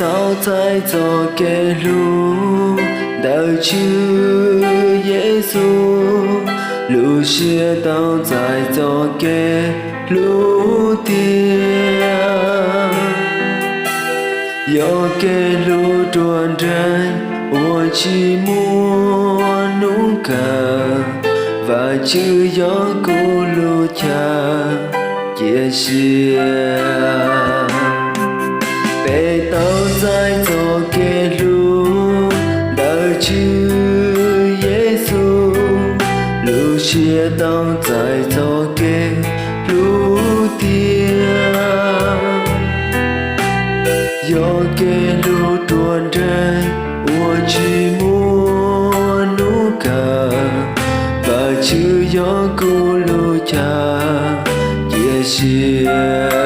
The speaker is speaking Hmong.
Tau txais txoj kev hlub ntawm Tswv Yexus, lub siab tau txais txoj kev hlub tiag. Yog kev hlub ruaj nreeg uas tsis muaj hnub kawg, Vajtswv yog kuv lub chaw cia siab. Peb tau txais txoj kev hlub ntawm Tswv Yexus, lub siab tau txais txoj kev hlub tiag. Yog kev hlub ruaj nreeg uas tsis muaj hnub kawg, Vajtswv yog kuv lub chaw cia siab.